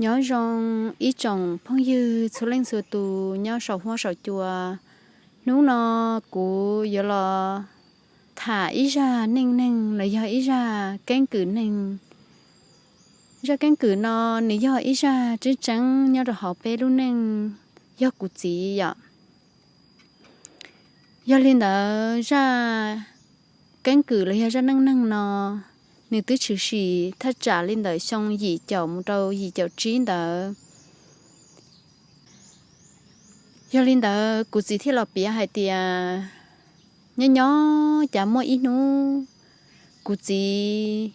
Nyob zoo ib tsoom phooj ywg txhua leej txhua tus nyob saum huab saum cua. Hnub no kuv yuav los tham ib zaj neej neeg los yog ib zaj keeb kwm neeg. Zaj keeb kwm no nws yog ib zaj tseeb tseeb nyob rau hauv peb lub neej, yog kuv txiv yom. Yog li ntawd zaj keeb kwm los yog zaj neej neeg no, nws twb tshwm sim thaj tsam li ntawm xyoo yim caum mus rau yim caum tsib ntawd. Yog li ntawd kuv txiv thiaj los piav hais tias, nyob nyob cas muaj ib hnub kuv txiv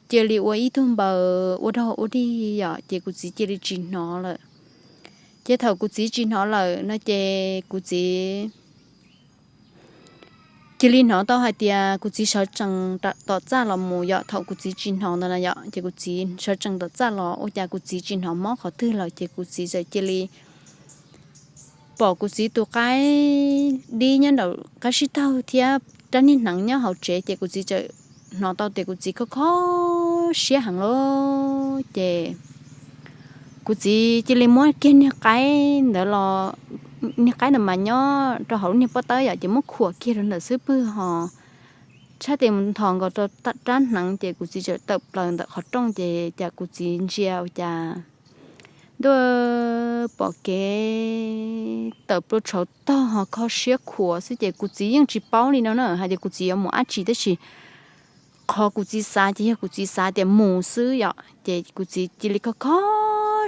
cia li ua ib tug npaws ua dog ua dig yom, ces kuv txiv cia li tsis hnov lawm. Ces thaum kuv txiv tsis hnov lawm no ces kuv txiv cia li hnov tau hais tias kuv txiv sawv tsees tom txaj los mus yom. Thaum kuv txiv tsis hnov ntawd na yom, ces kuv txiv sawv tsees tom txaj los, ua cas kuv txiv tsis hnov mob qhov twg lawm, ces kuv txiv txawm cia li pom kuv txiv tus qaib dib nyob nraum qab sib taug thiab rab niag hneev nyob hauv tsev, ces kuv txiv txawm hnov tau tias kuv txiv kho kho siab heev lawm. Ces kuv txiv cia li muab kiag niag qaib ntawd los, niag qaib ntawd mas nyob rau hauv lub niag pob tawb yom, ces muab khuam kiag rau ntawm xub pwg ho tshab tes mus nthos nkaus rau rab hneev, ces kuv txiv txawm tawm plaws ntawm qhov rooj, ces cas kuv txiv ntsia ua cas ntuj, pom kev tawm plua tshauv tog ho kho siab khuav xwb, ces kuv txiv yeej tsis paub li no na hais tias kuv txiv yuav mus dab tsi, tab sis qhov kuv txiv xav ces yog kuv txiv xav tias mus xwb yom, ces kuv txiv cia li kho kho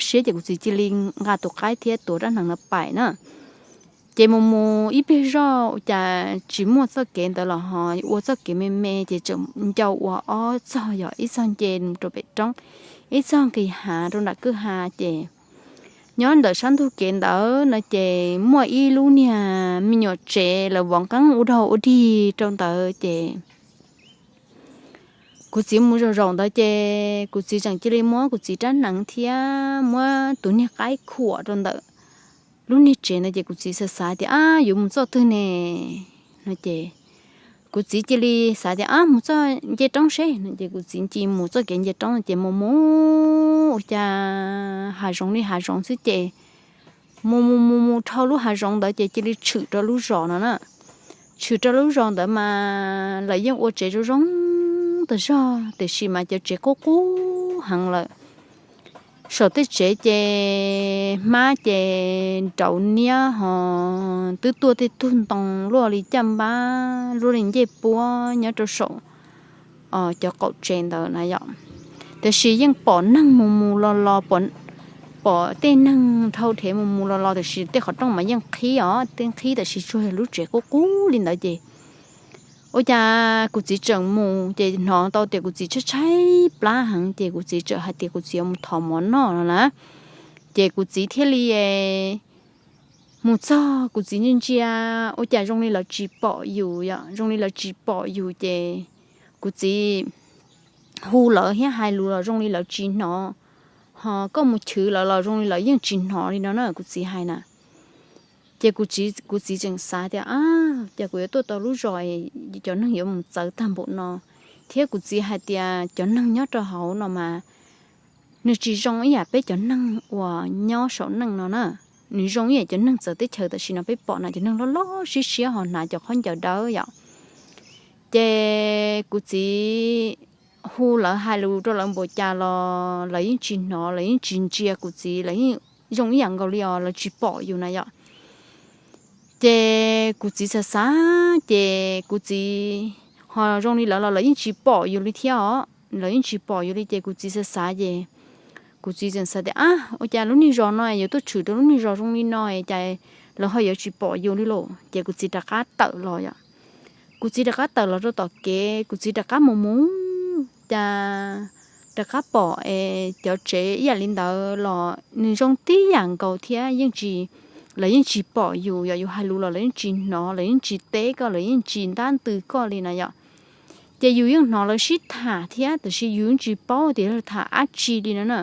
siab, ces kuv txiv cia li nqa tus qaib thiab tuav rab hneev no paim na. Ces mus mus ib pliag zoj ua cas tsis muaj txoj kev ntawd los ho ua txoj kev me me, ces tseem ncau ua ob txog, yog ib txog nce rau pem roob, ib txog nqis hav rau nram kwj ha. Ces nyob ntawm sab ntug kev ntawd no ces muaj ib lub niag me nyuam tsev lawv vov nqeeb ua dog ua dig rau ntawd, ces kuv txiv mus zaum zaum ntawd, ces kuv txiv tseem cia li muab kuv txiv rab hneev thiab muab tus niag qaib khuam rau ntawm lub niag tsev ntawd, ces kuv txiv xav xav tias, ab, yuav mus txoj twg ne? No ces kuv txiv cia li xav tias, ab, mus txoj nce roob seb no, ces kuv txiv cia li mus txoj kev nce roob, ces mus mus ua cas hav zoov li hav zoov xwb, ces mus mus mus mus dhau lub hav zoov ntawd ces cia li tshwm rau lub zos no na. Tshwm rau lub zos ntawd mas lawv yeej ua tsev zoo zoo tas zog, tiam sis mas cov tsev qub qub heev lawm. Saum tej tsev ces hmab ces nrauv niab ho twb tuaj tej tug ntoo luaj li caj npab, luaj li ncej puab nyob rau saum cov qaum tsev ntawd na yom. Tiam sis yeej pom neeg mus mus los los, pom tej neeg dhau dhev mus mus los los, tiam sis tej qhov rooj mas yeej qhib os, tej qhib, tiam sis tsuas yog lub tsev qub qub li ntawd ces ua cas kuv txiv tseem mus ces hnov tau tias kuv txiv tshaib tshaib plab heev, ces kuv txiv txawm hais tias kuv txiv yuav mus thov mov noj no na. Ces kuv txiv thiaj li mus txog, kuv txiv ntsia ntsia ua cas zoo li lawv tsis pom yus yom, zoo li lawv tsis pom yus, ces kuv txiv hu lawv thiab hais lus los zoo li lawv tsis hnov, ho koj mus chwv lawv los zoo li lawv yeej tsis hnov li no na, kuv txiv hais na. Ces kuv txiv tseem xav tias, ab, cas kuv yuav tuaj tau lub zos cov neeg yuav mus txawv tag npaum no, thiab kuv txiv hais tias cov neeg nyob rau hauv no mas nws tsis zoo ib yam peb cov neeg uas nyob saum neej no na. Nws zoo ib yam cov neeg txawv teb chaws tam sim no peb pom na, cov neeg loj loj siab siab ho hnav cov khaub ncaws dawb yom. Ces kuv txiv hu lawv hais lus rau lawv npaum cas los lawv yeej tsis hnov, lawv yeej tsis ntsia kuv txiv, lawv yeej zoo ib yam nkaus li os, lawv tsis pom yus na yom. Ces kuv txiv xav xav, ces kuv txiv, ho zoo li lawv los lawv yeej tsis pom yus li thiab os, lawv yeej tsis pom yus li, ces kuv txiv xav xav ces kuv txiv tseem xav tias, ab, ua cas lub niag zos no yuav tuaj tshwm rau lub niag zos zoo li no es cas lawv ho yuav tsis pom yus li lauj? Ces kuv txiv rov qab tawm los yom. Kuv txiv rov qab tawm los rau tom kev, kuv txiv rov qab mus mus, cas rov qab pom es cov tsev ib yam li ntawd los nws zoo tib yam nkaus thiab, yeej tsis, lawv yeej tsis pom yus yom, yus hais lus los lawv yeej tsis hnov, lawv yeej tsis teb koj, lawv yeej tsis ntab ntws koj li na yom. Ces yus yeej hnov lawv sib tham thiab, tiam sis yus yeej tsis paub tias lawv tham dab tsi li no na.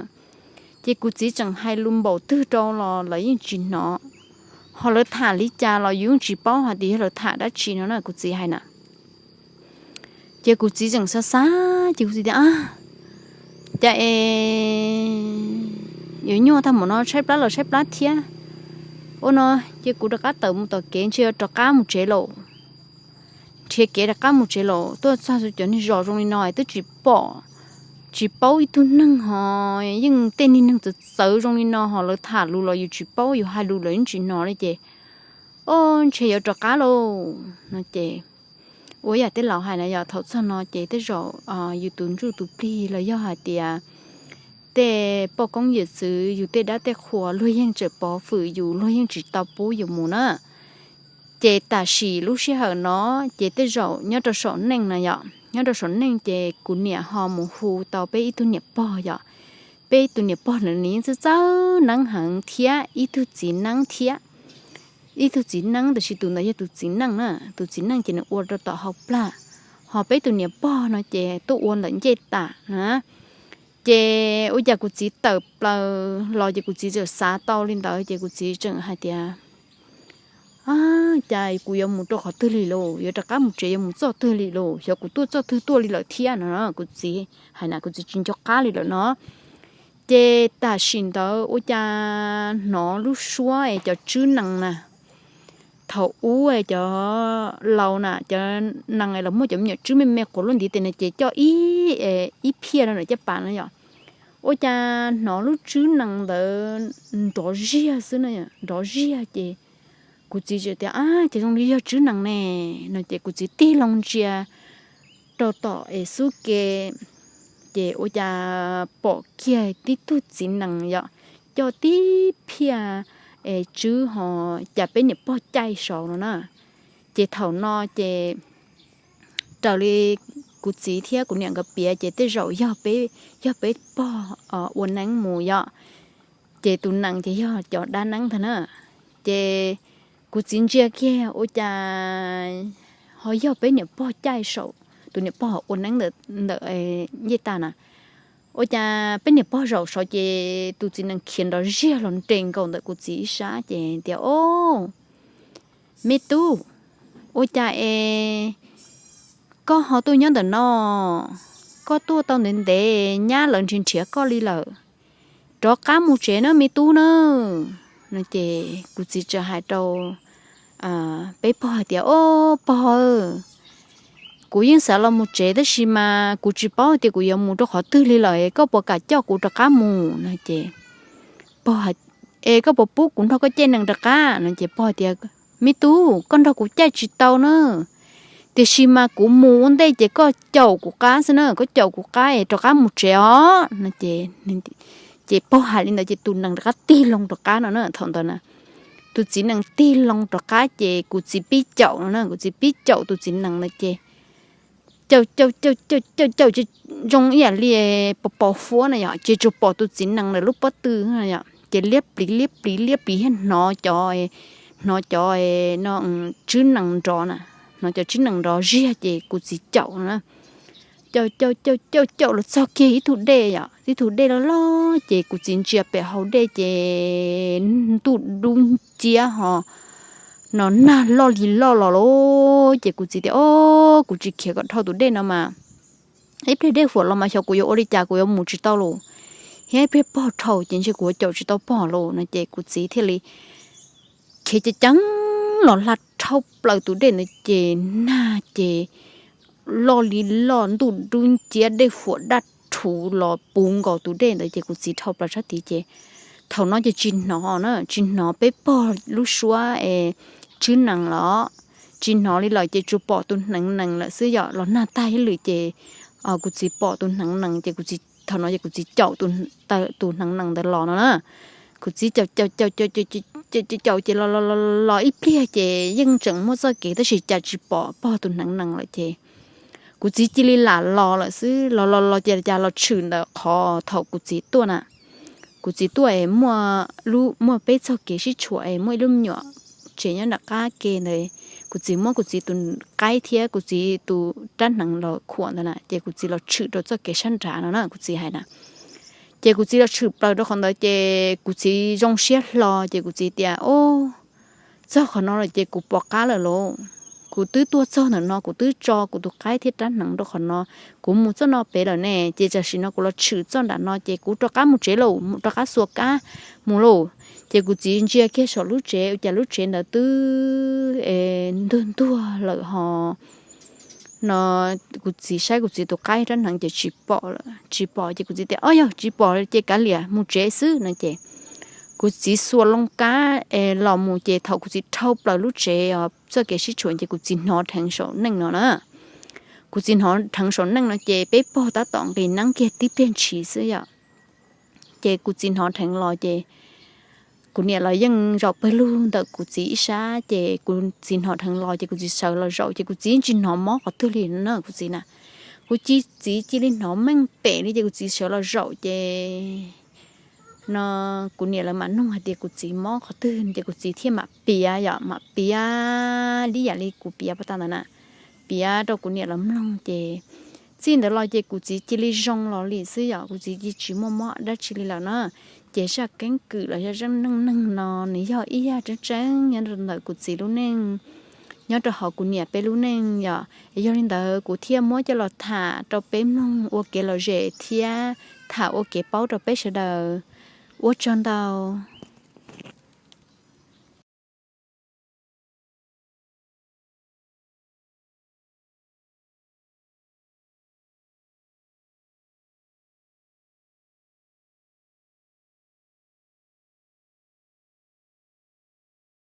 Ces kuv txiv tseem hais lus npaum twg rau los lawv yeej tsis hnov, ho lawv tham li cas los yus yeej tsis paub hais tias yog lawv tham dab tsi no na, kuv txiv hais na. Ces kuv txiv tseem xav xav, ces kuv txiv tias, ab, cas es yuav nyuaj tag mus no, tshaib plab los tshaib plab thiab. Ua no ces kuv rov qab tawm mus tom kev, ntshe yuav rov qab mus tsev lawm. Nrhiav kev rov qab mus tsev lawm, tuaj txog cov zos zoo li no twb tsis pom, tsis paub ib tug neeg ho, yeej tej niag neeg txawv txawv zoo li no ho lawv tham lus los yus tsis paub, yus hais lus los yeej tsis hnov li ces, o, ntshe yuav rov qab lauj no ces, ua yam tej laus hais na yom, thaum txog no ces tej zaum yus tus ntsuj tus plig los yog hais tias tej poj koob yawm txwv, yus tej dab tej qhua luag yeej tseem pov fwm yus, luag yeej tsis tau pub yus mus na. Ces tam sim lub sij hawm no ces tej zaum nyob rau saum neej na yom, nyob rau saum neej ces kuv niam ho mus hu tau peb ib tug niam pog yom. Peb ib tug niam pog na nws yeej txawj txawj neeb heev thiab ib tug txiv neeb thiab. Ib tug txiv neeb, tab sis tus ntawd yog tus txiv neej na, tus txiv neej ces nws ua rau tom hauv plag, ho peb tus niam pog no ces tuaj ua ntawm ncej tas na. Ces ua cas kuv txiv tawm plaws los ces kuv txiv txawm xav tau li ntawd ces kuv txiv tseem hais tias, cas kuv yuav mus rau qhov twg li lauj, yuav rov qab mus tsev yuav mus txoj twg li lauj, xyov kuv tuaj txoj twg tuaj li lawm thiab no. Kuv txiv hais na, kuv txiv tsis nco qab li lawm no. Ces tam sim ntawd ua cas hnov lub suab es cov tswb nees na, thaum ub cov laus na cov nees los muaj cov me nyuam tswb me me quas luaj ntiv tes no ces coj ib, ib phiaj no na caj pas no yom. Ua cas hnov lub tswb nees ntawd nrov ziag xwb na, nrov ziag ces kuv txiv tias, a, ces zoo li yog tswb nees ne no ces kuv txiv tig loo ntsia rau tom es xub ke, ces ua cas pom kiag tib tug txiv nees yom, coj tib phiaj es tswb ho cas peb niam pog caij saud no na. Ces thaum no ces raws li kuv txiv thiab kuv niam nkawd piav ces tej zaum yog peb, yog peb pog ua neeb mus yom, ces tus nees ces yog cov dab neeb ntag na. Ces kuv txiv ntsia kiag ua cas ho yog peb niam pog caij saum, tus niam pog ua neeb ntawm ncej tas na. Ua cas peb niam pog zaum saud ces tus txiv nees khiav nrov ziag los nres nkaus ntawm kuv txiv ib sab ces tias, o, me tub, ua cas es koj ho tuaj nyob ntawm no, koj tuaj tau ntev ntev nyab lawv nrhiav nrhiav koj li lawm, rov qab mus tsev na me tub na no ces kuv txiv txawm hais rau peb pog hais tias, o, pog, kuv yeej xav los mus tsev tab sis mas kuv tsis paub tias kuv yuav mus rau qhov twg li lawm, koj puas kam coj kuv rov qab mus no ces pog, es koj puas pub kuv nrog koj caij nees rov qab no ces pog tias, me tub, koj nrog kuv caij tsis tau na, tiam sis mas kuv mus ua ntej ces koj caum kuv qab xwb na, koj caum kuv qab es rov qab mus tsev os no ces, ces pog hais li ntawd ces tus nees rov qab tig loo rov qab no na. Thaum ntawd na tus txiv nees tig loo rov qab ces kuv txiv pib caum no na, kuv txiv pib caum tus txiv nees ntawd ces caum caum caum caum caum caum ces zoo ib yam li pos pos huab na yom, ces tsuas pom tus txiv nees ntawd lub pob tw yom, ces liab pliv liab pliv liab pliv thiab hnov cov, hnov cov no tswb nees nrov na, hnov cov tswb nees nrov ziag ces kuv txiv caum no na. Caum caum caum caum caum los txog kiag ib tug dej yom, ib tug dej loj loj ces kuv txiv ntsia pem hau dej ces ntuj dub nciab ho no nag loj li loj los lauj. Ces kuv txiv tias, o, kuv tsis khiav kom dhau tus dej no mas ib pliag dej huam los mas xyov kuv yuav ua li cas, kuv yuav mus tsis tau lauj, thiab ib pliag pog dhau ces ntshe kuv yuav caum tsis tau pog lauj no ces kuv txiv thiaj li khiav ceev ceev los hla dhau plaws tus dej ntawd ces nag ces loj li loj, ntuj dub nciab, dej huam daj rhuv los puv nkaus tus dej ntawd ces kuv txiv dhau plaws sab tid ces thaum no ces tsis hnov na, tsis hnov peb pog lub suab es tswb nees los tsis hnov li lawm ces tsuas pom tus hneev nees lawm xwb yom, los nag tag ib lwm ces kuv txiv pom tus hneev nees ces kuv txiv, thaum no ces kuv txiv caum tus hneev nees ntawd los no na. Kuv txiv caum caum caum caum caum ces los los los los ib pliag ces yeej tseem muaj txoj kev tab sis cas tsis pom pog tus hneev nees lawm ces kuv txiv cia li lam los lawm xwb, los los los ces cas los tshwm ntawm qhov thaum kuv txiv tuaj na. Kuv txiv tuaj es muaj lub, muaj peb txoj kev sib tshuam es muaj ib lub me nyuam tsev nyob nram qab ke ntawd, kuv txiv muab kuv txiv tus qaib thiab kuv txiv tus rab hneev los khuam ntawd na ces kuv txiv los tshwm rau txoj kev sab nrad no na, kuv txiv hais na. Ces kuv txiv los tshwm plaws rau qhov ntawd ces kuv txiv zoo siab hlo ces kuv txiv tias, o, txog qhov no lawm ces kuv pom qab lawm lauj, kuv twb tuaj txog ntawm no, kuv twb tso kuv tus qaib thiab rab hneev rau qhov no, kuv mus txoj no pem lawm ne, ces tam sim no kuv los tshwm txoj nram no ces kuv rov qab mus tsev lauj, rov qab xuas kab mus lauj. Ces kuv txiv ntsia kiag saum lub tsev, ua cas lub tsev ntawd twb ntuag ntuag lawm ho no. Kuv txiv saib kuv txiv tus qaib rab hneev ces tsis pom lawm, tsis pom ces kuv txiv tias, Ob yog tsis pom ces kav liam, mus tsev xwb no ces kuv txiv xuas loo kab los mus ces thaum kuv txiv dhau plaws lub tsev os, txoj kev sib tshuam ces kuv txiv hnov dheev saum neej no na. Kuv txiv hnov dheev saum neej no ces peb pog tab tom nqis neeb kiag tib pliag ntshis xwb yom. Ces kuv txiv hnov dheev los ces kuv niam los yeej zaum pawg lug ntawm kuv txiv ib sab, ces kuv txiv hnov dheev los ces kuv txiv sawv los zaum ces kuv txiv tsis hnov mob qhov twg li na kuv txiv na. Kuv txiv cia li hnov meej pem li ces kuv txiv sawv los zaum ces no kuv niam lawv mam nug hais tias kuv txiv mob qhov twg ces kuv txiv thiaj mam piav yom, mam piav li yam li kuv piav pag tas ntawd na, piav rau kuv niam lawv mloog ces txij ntawd los ces kuv txiv cia li zoo los li xwb yom, kuv txiv cia tsis muaj mob dab tsi li lawm na. Ces zaj keeb kwm los yog zaj neej neeg no nws yog ib yam tseeb tseeb nyob rau ntawm kuv txiv lub neej, nyob rau hauv kuv niam peb lub neej yom. Yog li ntawd kuv thiaj muab coj los tham rau peb mloog ua kev lom zem thiab tham ua kev paub rau peb sawv daws. Ua tsaug ntau.